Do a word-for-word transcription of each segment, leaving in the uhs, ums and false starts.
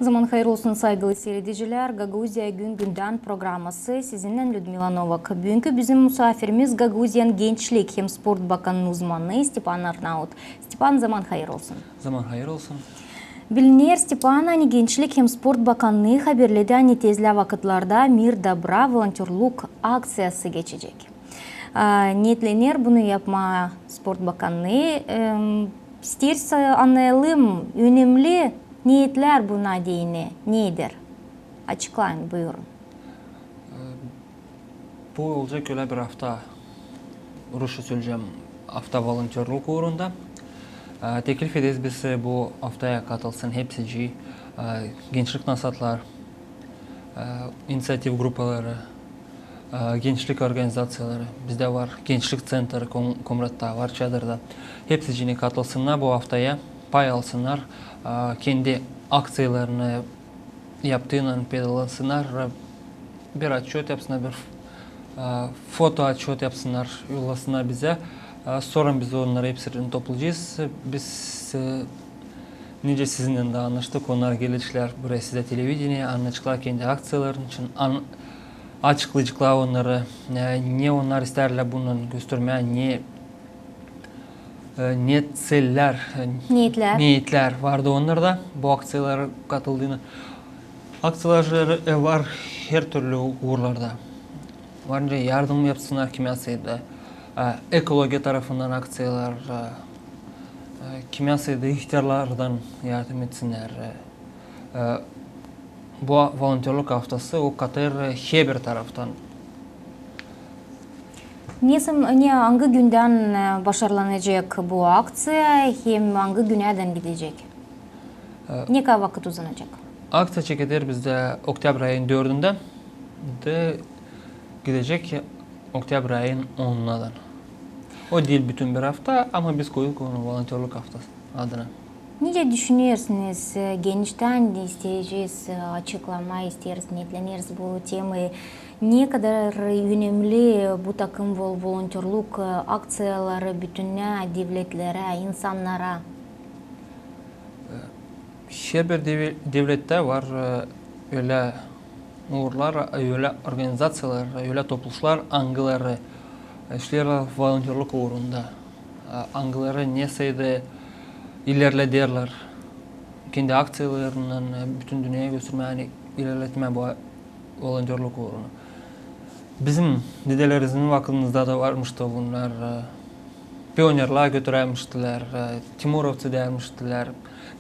Zaman hayır olsun, saygılı siiredicilär. Gagauziya gün-gündän programası, sizinnän Lüdmila Novak. Büünkü bizim musaafirimiz Gagauziyanın gençlik hem sport bakanının uzmanı Stepan Arnaut. Stepan, zaman hayır olsun. Zaman hayır olsun. Biliner, Stepan, ani gençlik hem sport bakanı haberledi, ani tezlä vakıtlarda «Мир добра» volontörluk akţiyası geçecek. A, neetlener bunu yapmaa sport bakanı. Em, isteeriz annayalım, önemli neetlär buna deyni nedir? Açıklayın, buyurun. E, bu olacek ölä bir afta, rusça söleyecäm, afta volontörluk uurunda. E, teklif ederiz biz, e, bu aftaya katılsın hepsicii, e, gençlik nasaatlar, e, iniţiativ grupaları, e, gençlik organizaţiyaları. Bizdä var gençlik ţentri Kom-, Komratta, var Çadırda. Hepsicii katılsınnar bu aftaya, pay alsınnar, e, kendi akţiyalarını yaptığınnan pedalansınnar, e, bir otçot yapsınnar, bir, e, foto otçot yapsınnar, yollasınnar bizä. E, sora biz onnarı hepsini toplayacez. Biz, e, nicä sizinnän dä annaştık, onnar gelecklär buraya sizä televideniye, annadaceklar kendi akţiyalarını için, an-, açıklayaceklar onnarı, e, ne onnar istärlär bundan göstermää, ne, e, ne ţeller, e, neetlär. Neetlär vardı onnarda bu akţiyalara katıldıını. Akţiyalar, e, var hertürlü uurlarda. Var nicä yardım yapsınnar kimyasaydı, e, ekologiya tarafından akţiyalar, e, e, kimyasaydı ihtärlardan yardım etsinnär. E, e, bu volontörluk aftası o katêr, e, herbir taraftan. Ne sam-, ne, angı gündän, e, başarlanacek bu akţiya hem angı günädän gidecek? E, ne kadar vakıt uzanacek? Akţiya çekeder bizdä oktябрь ayın dördündän da gidecek oktябрь ayın onunadan. O diil bütün bir afta, ama biz koyduk onu volontörluk aftası adına. Nicä düşünersiniz, e, geniştän isteyecez, e, açıklamaa isteeriz, neetleneriz bu temayı. Ne kadar önemli bu takım vol-, volontörluk, e, akţiyaları bütünnä devletlerä, insannara? Herbir dev-, devlettä var, e, ölä uurlar, e, ölä organizaţiyalar, e, ölä topluşlar, angıları, e, işleerlär volontörluk uurunda, e, angıları nesaydı ilerlederlär kendi akţiyalarınnan, e, bütün dünneyä göstermää, ani ilerletmää bu volontörluk uurunu. Bizim dedelerimizin vakıdında da varmıştı bunnar, e, pionerlär götürärmiştilär, e, timurovţı deyärmiştilär.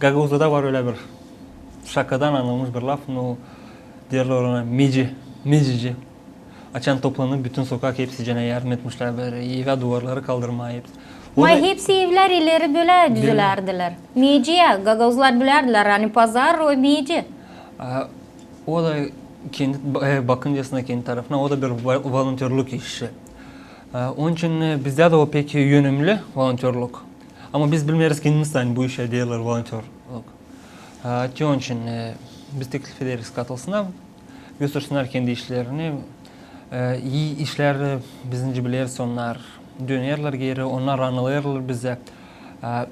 Gagauziyada var ölä bir şakadan annılmış bir laf, nu, deerlär ona meci, mecici. Açan toplanıp, bütün sokak hepsicänä yardım etmişlär, bölä evä duvarları kaldırmaa hepsi. Ama hepsi evlär ileri bölä düzülärdilär. Meci, gagauzlar bilärdilär, ani pazar o meci. A, o da kendi, e, bakıncasına, kendi tarafına, o da bir vo-, volontörlük işi. E, onun için, e, bizdä dä o pek önemli volontörlük. Ama biz bilmeeriz, kendimiz, ani bu işä deerlär volontörlük. E, te onun için, e, biz teklif ederiz, katılsınnar, göstersinnär kendi işlerini. E, ii işlär, e, bizincä bileriz, onnar dönerlär geeri, onnar annadêrlar bizä. E,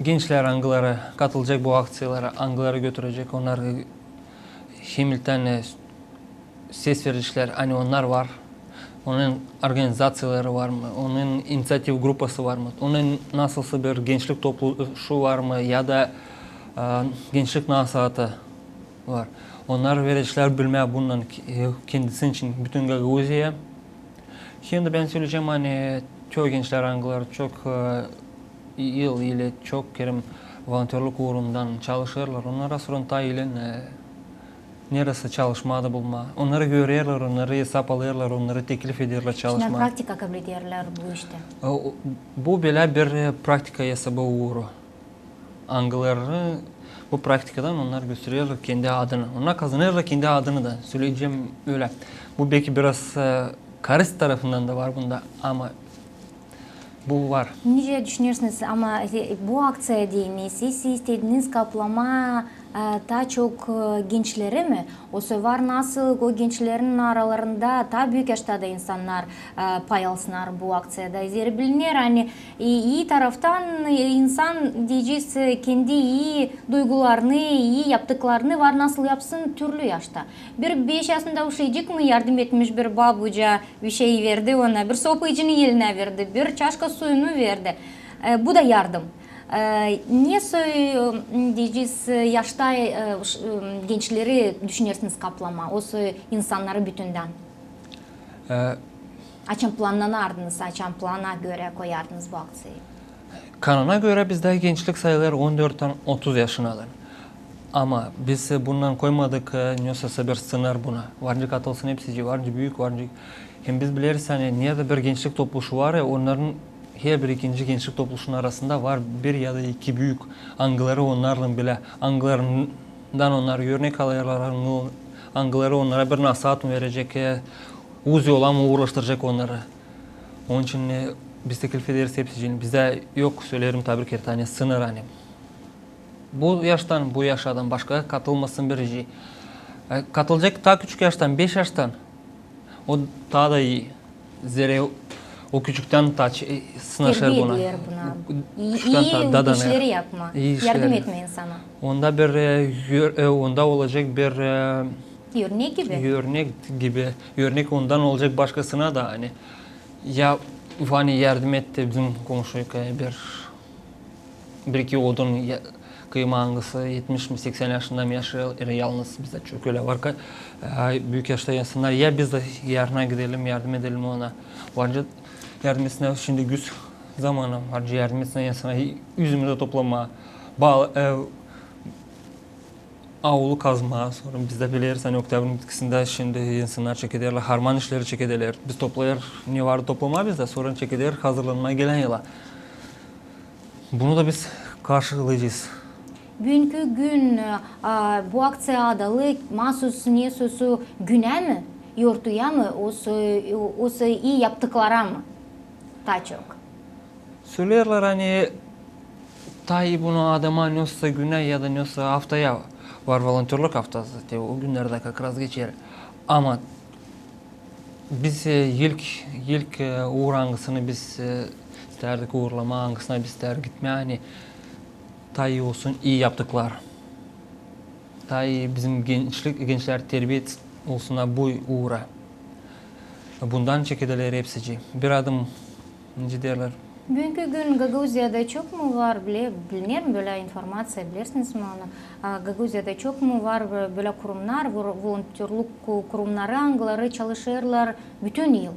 gençlär, angıları katılacek bu akţiyalara, angıları götürecek, onnar, e, hemiltän, e, ses verecekler, ani onnar var, onun organizaţiyaları var mı, onun iniţiativ grupası var mı, onun nasılsa bir gençlik topluşu var mı, ya da, e, gençlik nasaatı var. Onnar verecekler bilmää bundan ki-, e, kendisi için bütün Gagauziyaya. Hem dä bän söleyecäm, ani çoyu gençlär, angıları çok, e, yıl ile çok kerä volontörlük uurundan çalışêrlar. Onnara sorun taa iilän, e, neredä çalışmaa da bulmaa. Onnarı görerlär, onnarı esap alêrlar, onnarı teklif ederlär çalışmaa. Praktika kabul ederlär bu iştä. E, o, bu bölä bir, e, praktika esabı uuru. Angıları bu praktikadan onnar göstererlär kendi adını. Onnar kazanêrlar kendi adını da, söleyecäm ölä. Bu beki biraz, e, karist tarafından da var bunda, ama bu var. Nicä düşünersiniz, ama, e, bu akţiya deyni, siz istediniz kaplamaa E, taa çok, e, gençleri mi? Osa var nasıl o gençlerin aralarında taa büük yaşta da insannar, e, pay alsınnar bu akţiyada. Zerä biliner, ani, e, ii taraftan, e, insan, deyecez, e, kendi ii duygularını, ii yaptıklarını var nasıl yapsın türlü yaşta. Bir beş yaşında uşacık mı yardım etmiş bir babuca, bir şey verdi ona, bir sopayıcını elinä verdi, bir çaşka suyunu verdi. E, bu da yardım. E, ne soy, m, deyecez, yaşta, e, ş-, m, gençleri düşünersiniz kaplamaa, o soy insannarı bütündän? E, açan plannanardınız, açan plana görä koyardınız bu akţiyayı? Kanuna görä bizdä gençlik sayılêr on dörttän otuz yaşınadan. Ama biz bundan koymadık, e, nesoy bir sınır buna. Var nicä katılsın hepsicii, var nicä büük, var nicä. Hem biz bileriz, ani neredä bir gençlik topluşu var, e, onnarın herbir ikinci gençlik topluşunun arasında var bir ya da iki büük, angıları onnarlan bilä, angılarından onnar örnek alêrlar, angı-, angıları onnara bir nasaat mı verecek, e, uz yola mı uurlaştıracek onnarı. Onun için, e, biz teklif ederiz hepsicii. Bizdä yok, söleerim taa bir kerä, ani sınır, ani bu yaştan bu yaşa adam başka katılmasın biricii. E, katılacek taa küçük yaştan, beş yaştan, o taa da ii. Zerä o küçüktän taa ç-, e, sınaşêr buna. Terbiä ediler buna. Küçüktän taa dadanêr. İi işleri yapmaa. İi işleri. Yardım etmää insana. Onda bir, e, ör-, e, onda olacek bir, e, örnek gibi. Örnek gibi. Örnek ondan olacek başkasına da, ani. Ya, vani yardım etti bizim komşuya bir, bir-iki odun ya-, kıymaa, angısı etmiş mi, seksän yaşında mı yaşêêr, yalnız, bizdä çok ölä var ka-, e, büük yaşta insannar. Ya biz dä yanına gidelim, yardım edelim ona. Var nicä yardım etsin, şindi güz zamanı, var nicä yardım etsin insana üzümü dä toplamaa, bal, e, aulu kazmaa, sora biz dä bileriz, ani oktyabrın bitkisindä şindi insannar çekederlär, harman işleri çekederlär. Biz toplayêr, ne var toplamaa bizdä, sora çekeder hazırlanmaa gelän yıla. Bunu da biz karşılayacez. Büünkü gün, e, a, bu akţiya adalı maasuz nesoy günä mi, yortuya mı, osa, osa ii yaptıklara mı taa çok? Söleerlär, ani taa ii bunu adama nesoy günä ya da nesoy aftaya, var volontörlük aftası, te o günnerdä kakraz geçer. Ama biz, e, ilk, ilk, e, uur, angısını biz, e, istärdik uurlamaa, angısına biz istärdik gitmää, ani taa ii olsun ii yaptıklar. Taa ii bizim gençlik, gençlär terbiä olsunnar bu uura. Bundan çekederlär hepsicii. Bir adım, nicä deerlär. Büünkü gün Gagauziyada çok mu var, bile, bilmeerim, bölä informaţiya, bilersiniz mi onu? A, Gagauziyada çok mu var bö-, bölä kurumnar, vol-, volontörlük ku-, kurumnarı, angıları çalışêrlar bütün yıl?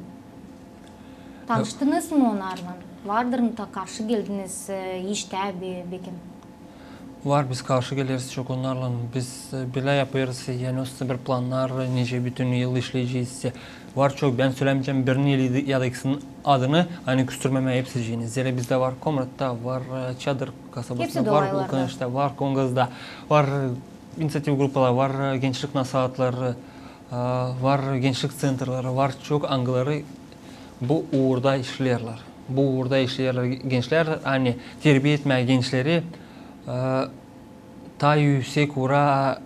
Tanıştınız mı onnarlan? Vardır mı taa karşı geldiniz, e, iştä be-, bekim? Var, biz karşı geleriz çok onnarlan. Biz, e, bilä yapêrız, yani, üstü bir plannar, nicä bütün yıl işleyecez. Var çok, bän sölämeyecäm birinin ya da ikisinin adını, ani küstürmemää hepsicini. Zerä bizdä var Komratta, var, e, Çadır kasabasında, var Vulkaniştä, var Kongazda, var, e, inisiativ grupaları, var, e, gençlik nasaatları, e, var gençlik ţentrları, var çok, angıları bu uurda işleerlär. Bu uurda işleerlär gençlär, ani terbiä etmää gençleri, e, taa üüsek uura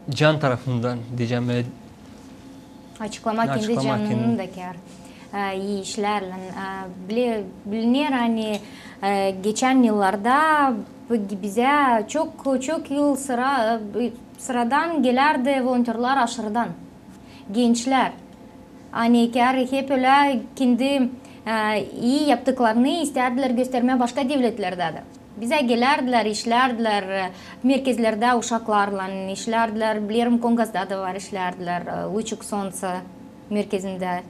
can tarafından, deyecäm, e, açıklamaa kendi canını da kär, e, ii işlärlän. E, bile, biliner, ani, e, geçän yıllarda bi-, bizä çok, çok yıl sıra, e, sıradan gelärdi volontörlär aşırıdan. Gençlär. Ani kär hep ölä kendi, e, ii yaptıklarını istärdilär göstermää başka devletlerdä dä. Bizä gelärdilär, işlärdilär, e, merkezlerdä uşaklarlan işlärdilär. Bilerim, Kongazda da var, işlärdilär, e, Лучик солнца merkezindä.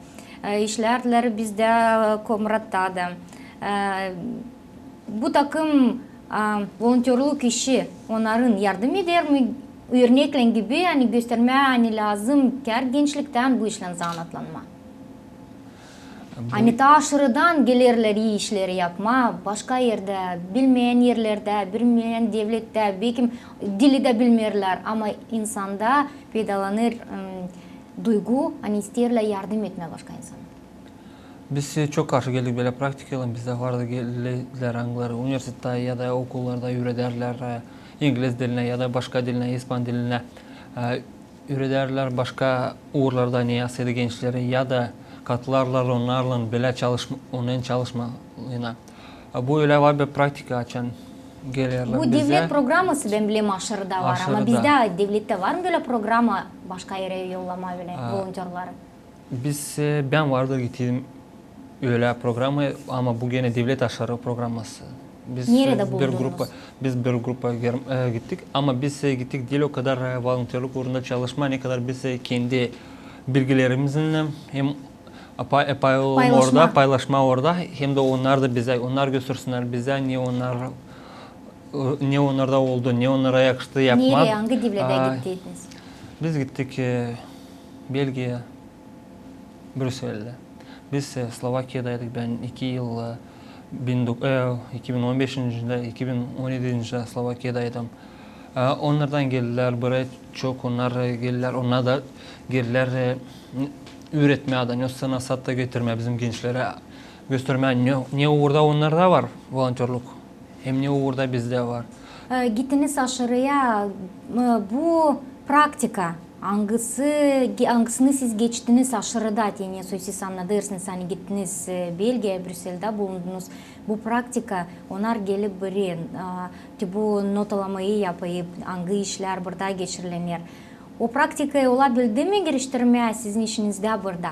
E, işlärdilär bizdä, e, Komratta da. E, Bu takım, a, volontörlük işi onnarın yardım eder mi? Örneklän gibi, ani göstermää, ani lääzım kär gençliktän bu işlän zanaatlanmaa. Ani taa aşırıdan gelerlär ii işleri yapmaa, başka erdä, bilmeyän erlerdä, bilmeyän devlettä, bekim dili dä bilmeerlär, ama insanda peydalanêr, ım, duygu, ani isteerlär yardım etmää başka insana. Biz, e, çok karşı geldik bölä praktikaylan. Bizdä vardı, geldiler angıları universitettä ya da okullarda üüredärlär, e, ingliz dilinä ya da başka dilinä, ispan dilinä, e, üüredärlär başka uurlarda, ne yazık ki gençleri, ya da katılêrlar onnarlan bilä çalışma, onnan çalışmalarına. E, bu ölä var bir praktika, açan gelerlär bizä. Bu devlet programası, bän bilerim, aşırıda var, ama bizdä devlettä var mı bölä programa başka erä yollamaa bölä volontörları? Biz, e, bän vardı gittim ölä programa, ama bu genä devlet aşırı programası. Biz, e, bir grupa, biz bir grupa gittik, ama biz, e, gittik diil o kadar, e, volontörlük uurunda çalışmaa, ne kadar biz, e, kendi bilgilerimizin hem pa-, e, paylaşmaa orada, paylaşmaa orada, hem dä onnar da bizä, onnar göstersinnär bizä, ne onnar, e, ne onnarda oldu, ne onnara yakıştı yapmaa. Nereyä, angı devletä gittiydiniz? Biz gittik, e, Belgiya, Brüsselde. Biz, e, Slovakiyadaydık. Bän iki yıl, e, bin dok-, e, iki bin on beşinci, iki bin on edinci Slovakiyadaydım. E, onnardan geldilär burayı çok, onnar, e, geldilär, onnar da geldilär, e, üüretmää da, ne sanat da getirmää bizim gençlerä, göstermää, ne, ne uurda onnarda var volontörlük. Hem ne uurda bizdä var. E, gittiniz aşırıya, e, bu praktika, angısı, ge-, angısını siz geçtiniz aşırıda, te ne soy siz annadêrsınız, ani gittiniz, e, Belgiya, Brüsseldä bulundunuz. Bu praktika, onnar gelip burayı, e, te bu notalamayı yapıp, angı işlär burada geçirilenär. O praktikayı ola bildi mi geliştirmää sizin işinizdä burada?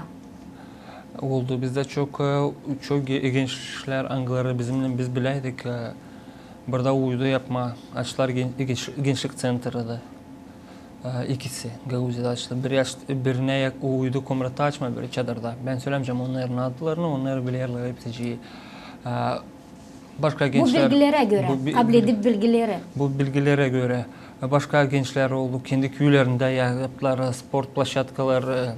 Oldu. Bizdä çok, e, çok ge-, gençlär, angıları bizimnän biz biläydik, e, burada uydu yapmaa, açtılar gen-, genç-, gençlik ţentrı da. E, ikisi Gauziyada açtı. Biri aç-, birinä ya-, uydu komnatta açmaa, biri çadırda. Bän sölämeyecäm onnarın adlarını, onnar bilerlär hepsicii. E, Başka gençlär... Bu bilgilerä görä, kabledip bilgileri. Bu bilgilerä görä. Başka gençlär oldu, kendi küülerindä ya-, yaptılar sport ploşadkaları, e,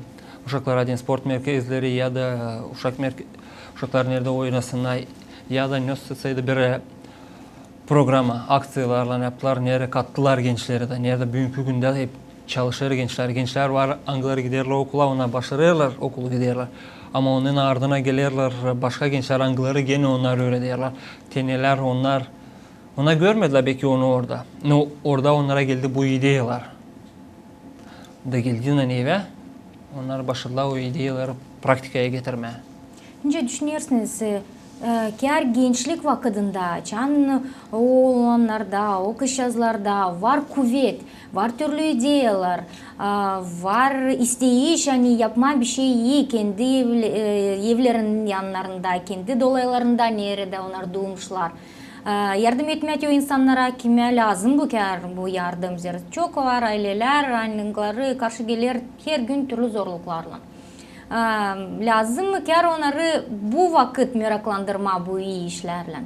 uşaklara deyni sport merkezleri ya da, e, uşak merke-, uşaklar neredä oynasınnar, ya da ne olsaydı bir, e, programa, akţiyalarlan yaptılar, neredä kattılar gençleri dä, neredä büünkü gündä hep çalışêr gençlär. Gençlär var, angıları giderlär okula, onnar başarêrlar, okula giderlär. Ama onun ardına gelerlär başka gençlär, angıları genä onnarı üüredärlär. Te neler onnar, onnar görmedilär beki onu orada. No orada onnara geldi bu ideyalar. Da geldilär evä, onnar başladılar o ideyaları praktikaya getirmää. Nicä düşünersiniz, e, e, kär gençlik vakıdında, açan o oolannarda, o kızçaazlarda var kuvet, var türlü ideyalar, a, var isteyiş, ani yapmaa bişey ii kendi evle-, e, evlerinin yannarında, kendi dolaylarında, neredä onnar duumuşlar. E, yardım etmää te o insannara, kimä lääzım bu kär bu yardım. Zerä çok var aylelär, angıları karşı geler hergün türlü zorluklarlan. E, lääzım mı kär onnarı bu vakıt meraklandırmaa bu ii işlärlän?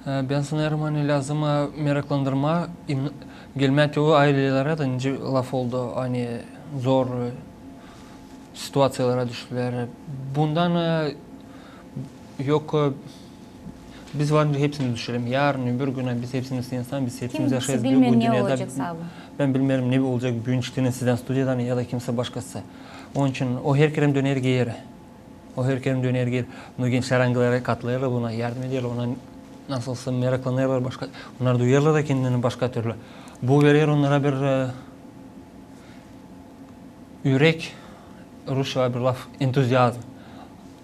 E, bän sanêrım, ani lääzım, e, meraklandırmaa, im-, gelmää te o aylelerä dä, nicä laf oldu, ani zor, e, situaţiyalara düştülär. Bundan, e, yok, e, biz var hepsimiz düşelim. Yarın, öbür günä biz hepsimiz insan, biz hepsimiz yaşêêrız bu dünnedä. Bän bilmeerim, ne olacek büün çıktı sizdän studiyadan ya da kimsä başkası. Onun için o herkerä döner geeri. O herkerä döner geeri. No gençlär, angıları katılêrlar buna, yardım ederlär ona, nasılsa meraklanêrlar başka, onnar duyêrlar da kendini başka türlü. Bu verer onnara bir, e, ürek, rusça bir laf, entuziazm.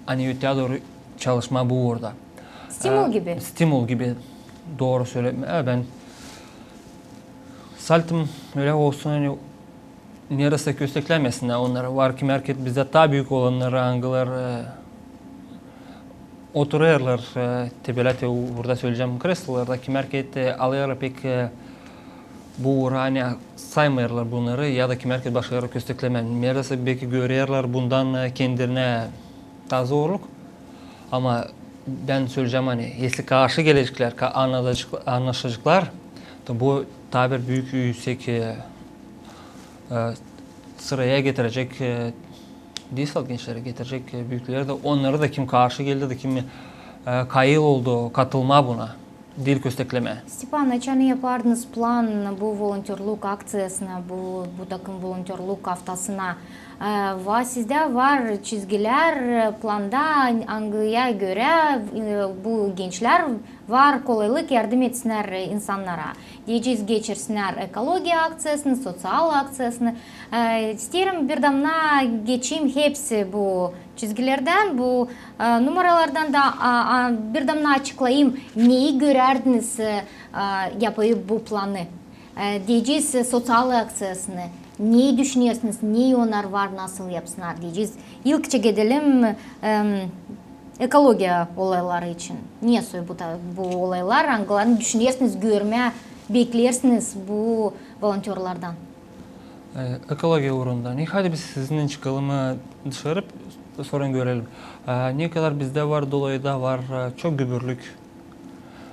Ani öteyä dooru çalışmaa bu uurda. Stimul gibi. Stimul gibi. Dooru sölemää. E, bän saldım ölä olsun, ani neredä kösteklämesin onnarı. Var kimärkert bizdä taa büük olannarı, angıları, e, oturêrlar, e, te bölä te uurda söleyecäm, kreslolarda, kimärkert, e, alêrlar pek, e, bu uura, ani saymêêrlar bunnarı ya da kimärkert başkaları kösteklämää. Neredä beki görerlär bundan, e, kendinä taa zorluk. Ama bän söleyecäm, ani esli karşı geleceklär, ka-, annaşaceklar, da bu taa bir büük üüsek, e, e, sıraya getirecek, e, diil salt gençleri, getirecek, e, büükleri dä, onnarı da kim karşı geldi da kim, e, kayıl oldu katılmaa buna, diil kösteklämää. Stepan, açan yapardınız plan bu volontörlük akţiyasına, bu, bu takım volontörlük aftasına, E, va, sizdä var çizgilär, e, planda, angıya görä, e, bu gençlär var kolaylık yardım etsinnär, e, insannara. Deyecez, geçirsinnär ekologiya akţiyasını, soţial akţiyasını. E, isteerim bir damna geçeyim hepsi bu çizgilerdän, bu, e, numaralardan da, a, a, bir damna açıklayım, neyi görärdiniz, e, a, yapayım bu planı. E, deyecez, e, soţial akţiyasını. Neyi düşünersiniz, neyi onnar var, nasıl yapsınnar, deyecez. İlkçä gidelim, em, ekologiya olayları için. Ne soy bu ta-, bu olaylar, angılarını düşünersiniz görmää, bekleersiniz bu volontörlardan? E, ekologiya uurunda. Ne hadi biz sizinnän çıkalım, e, dışarı, sora görelim. E, ne kadar bizdä var, dolayda var, e, çok gübürlük.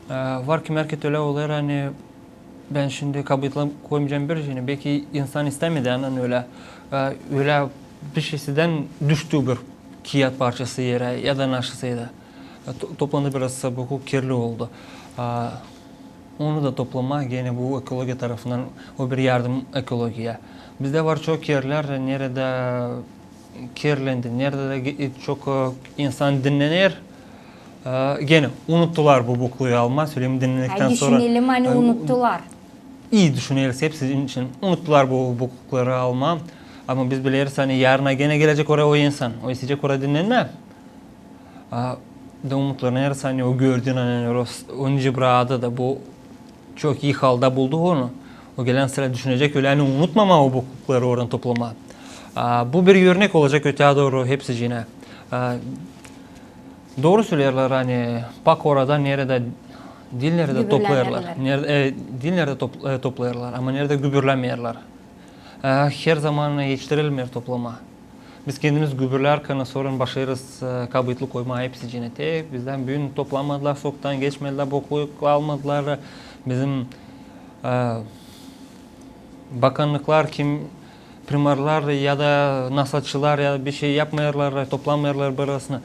E, var kimär ki ölä olêr, ani bän şindi kabıtla koymayacam bir şeyni. Beki insan istämeer dä, ani ölä, e, ölä bir şeysindän düştü bir kiyat parçası erä ya da naşısıydı. E, to-, toplandı biraz, bokuk kirli oldu. E, onu da toplamaa genä bu ekologiya tarafından, o bir yardım ekologiya. Bizdä var çok erlär, neredä kirlendi, neredä dä ge-, çok, e, insan dinnener. E, genä unuttular bu bokukları almaa, söleyim, dinnenektän sora. Düşünelim, ani, e, unuttular. İi düşüneriz hepsi için. Unuttular bu bokukları almaa. Ama biz bileriz, ani yarın genä gelecek oraya o insan. O isteyecek orada dinnenmää. A, da unuttular, neredä, ani o gördü, ani o s-, onun için burada da bu çok ii halda buldu onu. O gelän sıra düşünecek ölä, ani unutmamaa o bokukları oradan toplamaa. A, bu bir örnek olacek ötää dooru hepsicinä. A, dooru söleerlär, ani pak orada, neredä diil, neredä toplayêrlar. Neredä, e, diil, neredä top-, e, toplayêrlar, ama neredä gübürlämeerlär. E, her zaman etiştirilmeer toplamaa. Biz kendimiz gübürlärkän, sora başlêêrız, e, kabıtlı koymaa hepsicinä. Te bizdän büün toplamadılar, soktan geçmedilär, bokluk almadılar. Bizim, e, bakannıklar, kim, primarlar ya da nasatçılar ya bir şey yapmêêrlar, toplamêêrlar burasını.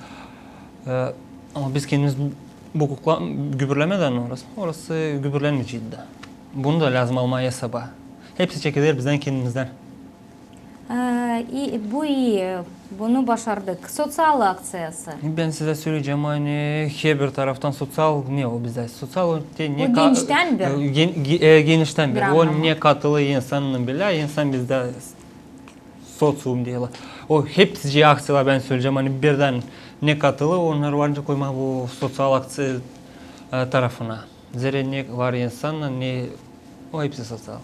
E, ama biz kendimiz boklukla gübürlämedän orası, orası gübürlänmeyeceydi dä. Bunu da lääzım almaa esaba. Hepsi çekiler bizdän kendimizdän. E, i, bu ii, bunu başardık. Soţial akţiyası. Bän sizä söleyecäm, ani herbir taraftan soţial, ne o bizdä? Soţial o te ne... O ka-, geniştän bir, e, gen-, ge-, e, geniştän bir. O ne katılı insanın bilä, insan bizdä soţium deerlär. O hepsi akţiyalar, bän söleyecäm, ani birdän ne katılı, onnar var nicä koymaa bu soţial akţiya, e, tarafına. Zerä ne var insanın, ne, o hepsi soţial.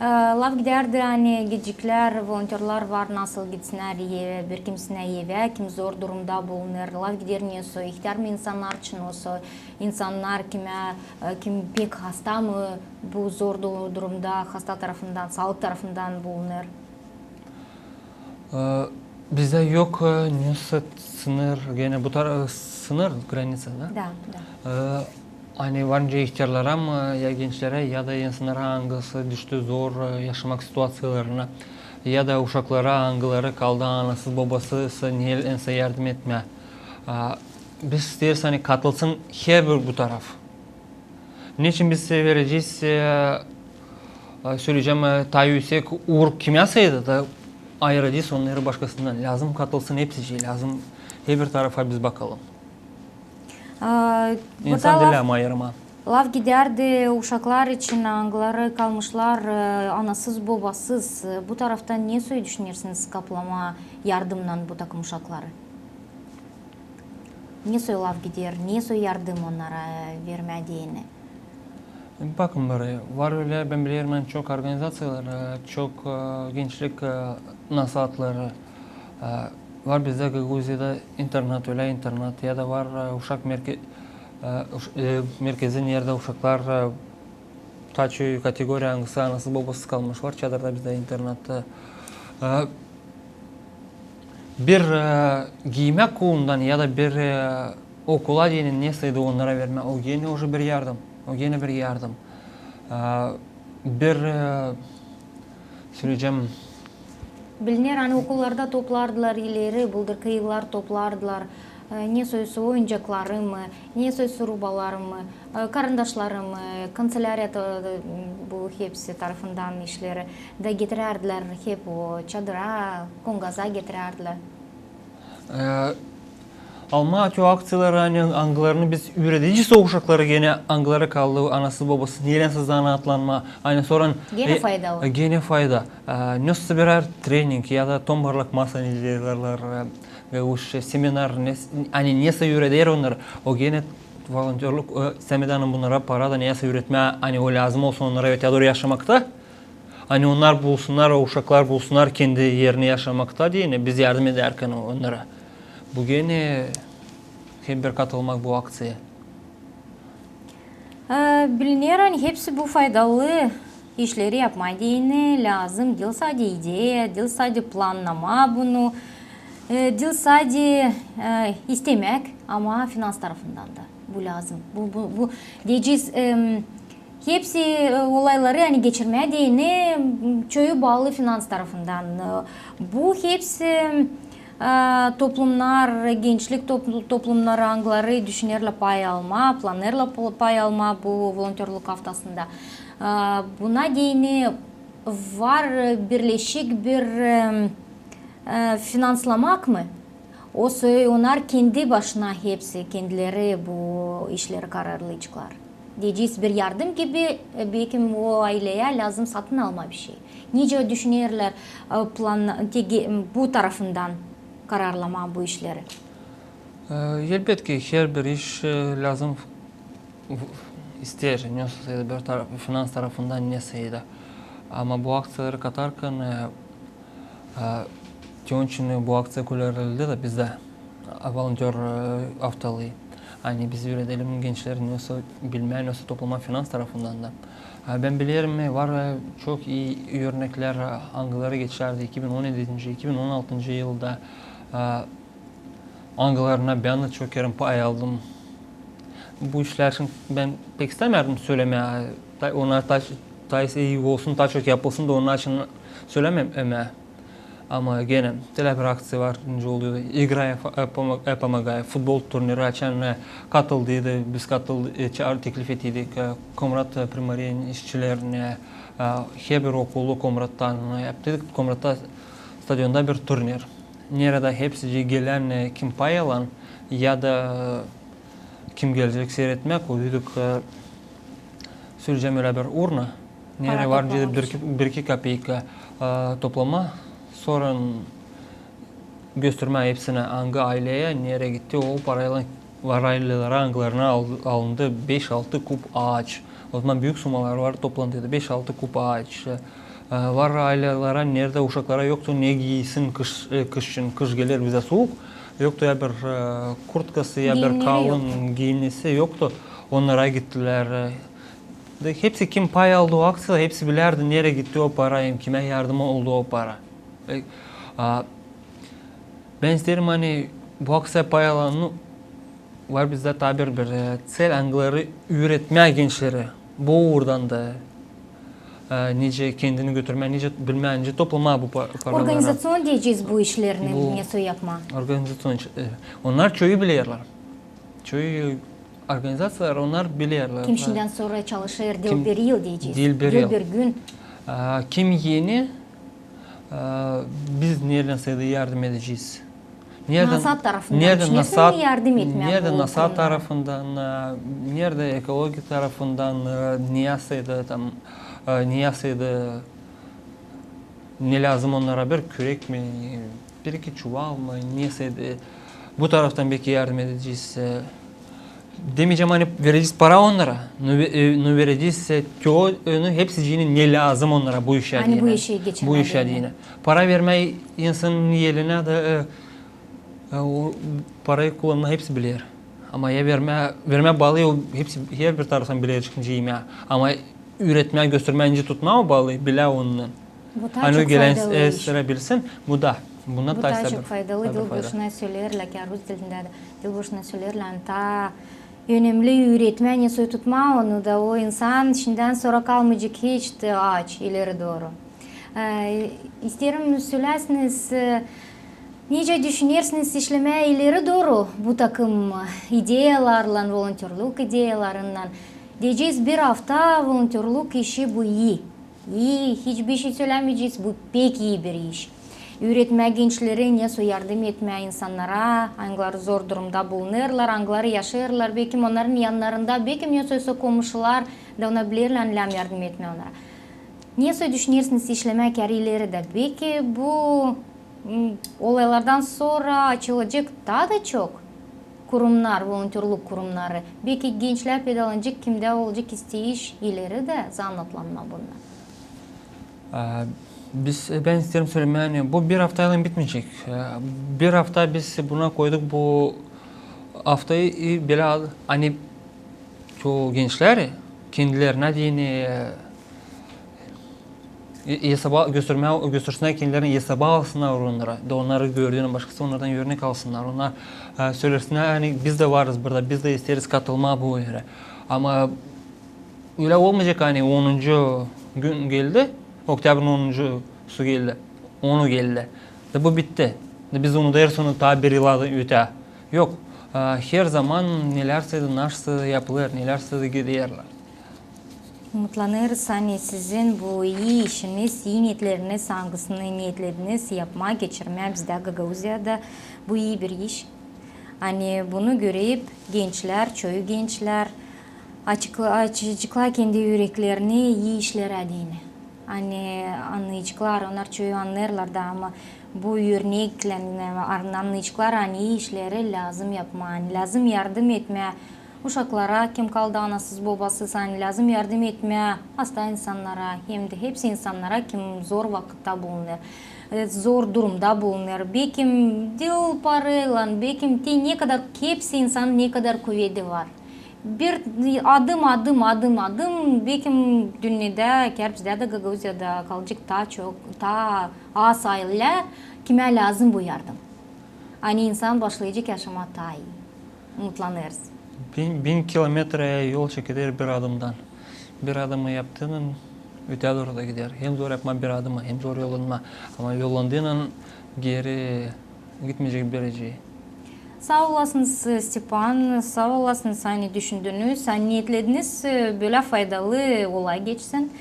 E, laf gidärdi, ani gideceklär, volontörlar var, nasıl gitsinnär evä, bir kimsinin evä, kim zor durumda bulunêr. Laf gider ne soy ihtär mi insannar için, osa insannar, kimä, e, kim pek hasta mı, bu zor du-, durumda hasta tarafından, saalık tarafından bulunêr. E, bizdä yok, e, ne sınır, genä bu tar-, sınır, граница, da? Da, da. E, ani var nicä ihtärlara mı, ya gençlerä, ya da insannara, angısı düştü zor, e, yaşamak situaţiyalarına, ya da uşaklara, angıları kaldı anasız-bobasız, ne ensä yardım etmää. E, biz isteeriz, ani katılsın herbir bu taraf. Neçin biz verecez, e, e, söleyecäm, e, taa üüsek uur kimyasaydı da ayıracez onnarı başkasından. Lääzım katılsın hepsi, lääzım herbir tarafa biz bakalım. E, insan diil lääzım ayırmaa. Laf gidärdi uşaklar için, angıları kalmışlar, e, anasız-bobasız. Bu tarafta ne soy düşünersiniz kaplamaa yardımnan bu takım uşakları? Ne soy laf gider, ne soy yardım onnara vermää deyni? Bakın, bir var ölä, bän bilerim, ani çok organizaţiyalar, e, çok, e, gençlik, e, nasaatları, e, var bizdä Gagauziyada internat, ölä internat, ya da var, e, uşak merke-, e, uş-, e, merkezi, neredä uşaklar, e, taçı kategoriya, angısı anasız-bobasız kalmış, var Çadırda bizdä internatta. E, bir, e, giiymäk kuulundan ya da bir, e, okula deyni ne saydı onnara vermää, o genä uje bir yardım. O genä bir yardım. E, bir, e, söleyecäm. Biliner, ani okullarda toplardılar ileri, bıldırkı yıllar toplardılar. E, ne soy-soy oyuncakları mı, ne soy-soy rubaları mı, e, karandaşları mı, kanseläriyada, e, bu hepsi tarafından işleri da getirärdilär hep o çadıra, kongaza getirärdilär. E, almaa o akţiyaları, ani angılarını biz üüredecez o uşakları, genä angıları kaldı anasız-bobasız, neylän zanaatlanmaa, ani sora genä faydalı. E, genä fayda. E, ne soy bir trening ya da tombarlak masa, ne deerlär, e, e, uş, e, seminar, ne, ani nesä üüreder onnarı. O genä volontörluk, e, seminar, bunnara para da nesä üüretmää, ani o lääzım olsun onnara öteyä dooru yaşamakta. Ani onnar bulsunnar, o uşaklar bulsunnar kendi erini yaşamakta deyni, biz yardım edärkän onnara. Bu genä hep bir katılmak bu akţiyaya. E, biliner, ani hepsi bu faydalı işleri yapmaa deyni lääzım. Diil sade ideya, diil sade plannamaa bunu, e, diil sade, e, istemäk, ama finans tarafından da bu lääzım. Bu, bu, bu deyecez, em, hepsi, e, olayları, ani geçirmää deyni, m, çoyu baalı finans tarafından. E, bu hepsi, e, toplumnar, gençlik topl-, toplumnarı, angıları düşünerlär pay almaa, planêrlar po-, pay almaa bu volontörluk aftasında. E, buna deyni var birleşik bir, e, e, finanslamak mı? O soy onnar kendi başına hepsi, kendileri bu işleri kararlayaceklar. Deyecez, bir yardım gibi, e, bekim o ayleyä lääzım satın almaa bir şey. Nicä düşünerlär, e, plan, tege-, bu tarafından kararlamaa bu işleri? E, elbetki, herbir iş, e, lääzım v-, isteer, nesä bir taraf, finans tarafından nesä da. Ama bu akţiyaları katarkan, e, e, te onun için bu akţiya körüldi dä bizdä, e, volontör, e, aftalıı. Ani biz üüredelim gençleri nesä bilmää, nesä toplamaa finans tarafından da. E, bän bilerim, e, var, e, çok ii örneklär, e, angıları geçärdi iki bin on edinci, iki bin on altıncı yılda, e, angılarına bän dä çok kerä pay aldım. Bu işlär için bän pek istämärdim sölemää, ta-, onnar taa, taa ii olsun, taa çok yapılsın da onnar için sölememää. Ama genä, telä bir akţiya var, nicä olêr, «Играй и помогай», futbol turniri, açan, e, katıldıydı, biz katıl-, e, çaar-, teklif ettiydik, e, Komrat, e, primariyasının işçilerine, e, herbir okulu Komrattan, e, yaptıydık Komratta stadionda bir turnir. Neredä hepsicii gelän, e, kim pay alan ya da, e, kim gelecek siiretmää, koyduk, e, sürecemäm ölä bir urna. Neredä var bir iki, bir iki kapeyka, e, toplamaa, sora göstermää hepsinä, angı ayleyä neredä gitti o paraylan. Var ayleleri, angılarına al-, alındı beş-altı kup aaç. O zaman büük sumalar var, toplantıydı beş-altı kup aaç. E, var ayleleri, neredä uşaklara yoktu ne giiysin kış, e, kış için, kış geler bizä suuk. Yoktu ya bir, e, kurtkası, ya bir kalın giiyimnisi yoktu. Onnara gittilär. E, da hepsi kim pay aldı o akţiyada, hepsi bilärdi, neredä gitti o para, hem kimä yardım oldu o para. E, a, bän isteerim, ani bu akţiyaya pay alan, nu, var bizdä taa bir, bir, e, cel, angıları üüretmää gençleri. Bu uurdan da, e, nicä kendini götürmää, nicä bilmää, nicä toplamaa bu pa-, paraları. Organizaţion deyecez bu işlerini, bu nesä yapmaa. Organizaţion iş-, e, onnar çoyu bilerlär. Çoyu organizaţiyalar, onnar bilerlär. Kim şindän sora çalışêr, diil bir yıl deyecez. Diil bir yıl. Diil bir gün. A, kim eni, a, biz neredän sade yardım edecez. Neredän, nasaat tarafından, neredän düşünersin nasaat, yardım etmää, neredän bu nasaat konuda tarafından, e, neredä ekologiya tarafından, e, nesä da tam, e, nesä da ne lääzım onnara, bir kürek mi, bir iki çuval mı, nesä da, bu taraftan beki yardım edecez. E, demeyecäm, ani verecez para onnara, nu ve-, e, nu verecez, e, teo-, e, nu hepsicini ne lääzım onnara bu işä deyni. Ani bu işä geçirmää, bu işä deyni. Para vermää insanın elinä da, e, e, o parayı kullanmaa hepsi biler. Ama ya vermää, vermää baalı, o hepsi, herbir taraftan bilecek nicä imää. Ama üüretmää, göstermää, nicä tutmaa, o baalı, bilä ondan. Bu taa çok faydalı iş. Ani o gelän, e, sıra bilsin, bu da, bu taa çok faydalı, diil boşuna söleerlär, ki rus dilindä dä, diil boşuna söleerlär, ani taa önemli üüretmää, ne soy tutmaa onu da, o insan şindän sora kalmayacek hiç taa aaç ileri dooru. E, isteerim, söläsiniz, e, Nicä düşünersiniz işlemää ileri dooru bu takım ideyalarlan, volontörluk ideyalarınnan? Deyecez, bir afta volontörluk işi bu ii. İi, hiçbir şey sölämeyecez, bu pek ii bir iş. Üüretmää gençleri nesoy yardım etmää insannara, angıları zor durumda bulunêrlar, angıları yaşêêrlar, bekim onnarın yannarında, bekim nesoy sa komuşular da ona bilerlär lääm yardım etmää onnara. Nesoy düşünersiniz işlemää kärä ileri dä? Beki bu, m, olaylardan sora açılacek taa da çok kurumnar, volontörluk kurumnarı. Beki gençlär peydalanacek, kimdä olacek isteyiş ileri dä zanaatlanmaa bunnar. Ee, biz, bän isteerim sölemää, ani bu bir aftaylan bitmeyecek. Ee, bir afta biz buna koyduk bu aftayı, i, bölä, ani çoyu gençlär kendilerinä deyni, e, e, esaba, göstermää, göstersinnär kendilerini, esaba alsınnar onnarı. Da onnarı gördüünä başkası onnardan örnek alsınnar. Onnar, e, söläsinnär, ani biz dä varız burada, biz dä isteeriz katılmaa bu erä. Ama ölä olmayacek, ani onuncu gün geldi, oktyabrın onuncusu geldi, onu geldi. Da bu bitti. Da biz unudêrız onu taa bir yıla da ötää. Yok, e, herzaman nelärsä da nasıl yapılêr, nelärsä da giderlär. Umutlanêrız, ani sizin bu ii işiniz, ii niyetleriniz, angısını niyetlediniz yapmaa, geçirmää bizdä Gagauziyada, bu ii bir iş. Ani bunu görüp gençlär, çoyu gençlär açıkla-, açaceklar kendi üreklerini ii işlerä deyni. Ani annayaceklar, onnar çoyu annêêrlar da, ama bu örneklän, e, an-, annayaceklar, ani ii işleri lääzım yapmaa, ani lääzım yardım etmää uşaklara, kim kaldı anasız-bobasız, ani lääzım yardım etmää hasta insannara, hem dä hepsi insannara, kim zor vakıtta bulunêr, e, zor durumda bulunêr. Bekim diil paraylan, bekim te nekadar, hepsi insan nekadar kuvedi var. Bir adım, adım, adım, adım, bekim dünnedä, kär bizdä dä Gagauziyada kalacek taa çok, taa az aylä, kimä lääzım bu yardım. Ani insan başlayacek yaşamaa taa ii. Umutlanêrız. Bin, bin kilometrä yol çekeder bir adımdan. Bir adımı yaptıynan ötää dooru da gider. Hem zor yapmaa bir adımı, hem zor yollanmaa. Ama yollandıynan geeri gitmeyecek bir şey. Saa olasınız, Stepan, saa olasınız, ani düşündünüz, ani niyetlediniz, e, bölä faydalı olay geçsin.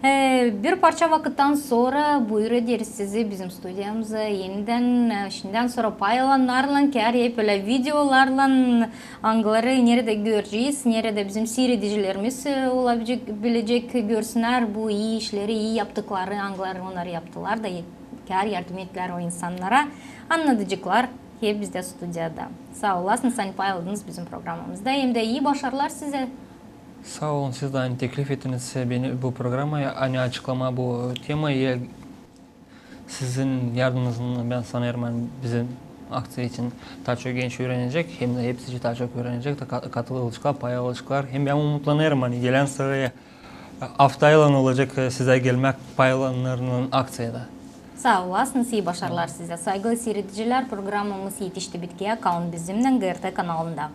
E, bir parça vakıttan sora buyur ederiz sizi bizim studiyamıza enidän, e, şindän sora pay alannarlan, kär hep bölä videolarlan, angıları neredä görecez, neredä bizim siiredicilerimiz, e, olabilecek, bilecek, görsünnär bu ii işleri, ii yaptıkları, angıları onnar yaptılar da, kär yardım ettilär o insannara. Annadaceklar hep bizdä studiyada. Saa olasınız, ani pay aldınız bizim programamızda. Hem dä ii başarılar sizä. Saa olun, siz dä, ani teklif ettiniz beni bu programaya, ani açıklamaa bu temayı. Sizin yardımınızlan, bän sanêrım, ani bizim akţiya için taa çok genç üürenecek, hem dä hepsi için taa çok üürenecek, da ka-, katılaceklar, pay alaceklar. Hem bän umutlanêrım, ani gelän sıraya, e, aftaylan olacek, e, sizä gelmää pay alannarlan akţiyada. Saa olasınız, ii başarılar sizä. Saygılı siiredicilär, programamız etişti bitkiyä. Kalın bizimnän GRT kanalında.